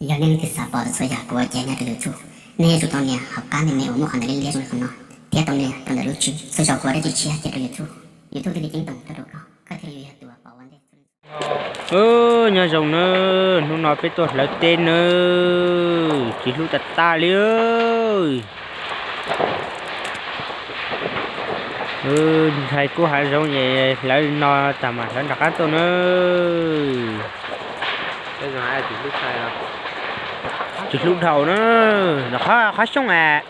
Yog nej leej twg xav pom txhua yam kuv ua cev nyob rau YouTube, nej yuav tsum tau nias hauv qab me me uas muaj qhov ntawd liab liab zoo li qhov no, thiab tau nias rau ntawm lub tswb xwb, tso kuv ua dab tsi tshiab cia rau YouTube, YouTube thiaj li ceeb toom tuaj rau koj, koj thiaj li yuav yog tus uas pom ua ntej. Nyob zoo nawb, hnub no peb tuaj hlawv teb nawb, tsis hlub tas tas li. Ntxhais kuj hav zoov es hlawv no tas mam hlawv nram qab tuaj nawb. Tsis hlub dhau na, qhov qhov xyoob as.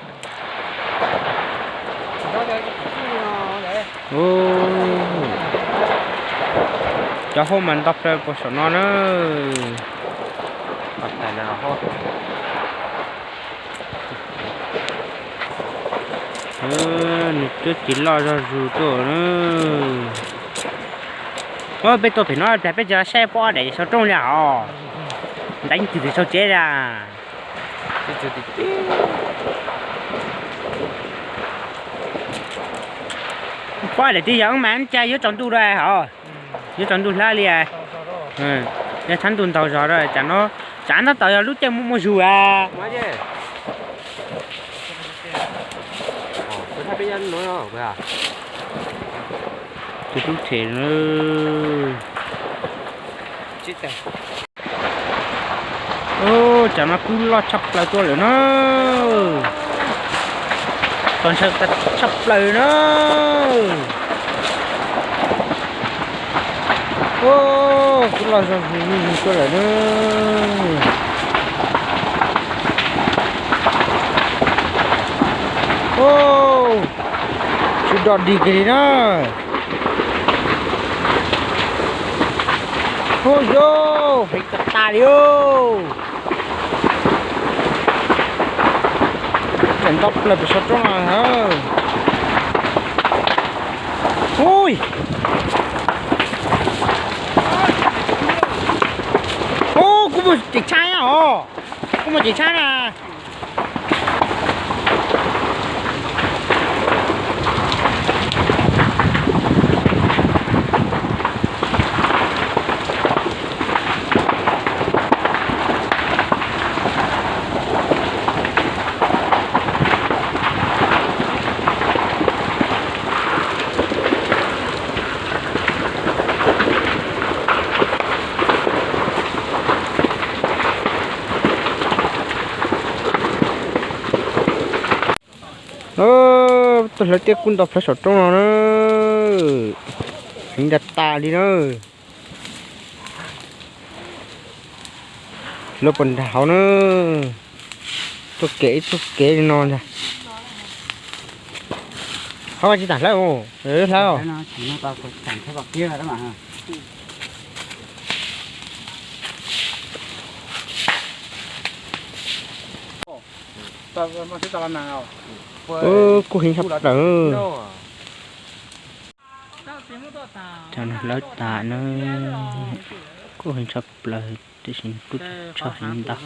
Cov hauj mas nto plaws puag saum no na. Nws twb tsis loj zog zus tuaj na. Peb tuaj pem no plas peb tsis saib pob daim saum rooj li os. Ntev twb tsis sau tsev li. Pob daim twg yog mas cas yuav tsaus ntuj rau hos, yuav tsaus ntuj hlab li. Yog tshav ntuj ntaug zog rau tsam no, tsam no tab tom yog lub caij muaj muaj zug a. Tus tub them na. Tsam no kub loj tshaj plaws tuaj lawm na. Tos ntshaw tag tshaj plaws na. Kub loj zog zuj zus tuaj lawm na. Tsw do dig kiag li na. Hu yo, heev tas tas li. Tseem nto plaws pem saum roob no. Ui, hu, kuj muaj cev tshab os, kuj muaj cev tshab na. Tuaj hlawv tiaj kub nto plawv saum roob no na. Heev tas tas li na. Lawv puas nrag hauv na. Tuaj kev ib tug kev li no ntag. Qhov tsis tas hlawv, hlawv. Kuj heev tshaj plaws. Cov no hlawv tas na, kuj heev tshaj plaws tiam sis kuj tshaj heev ntag.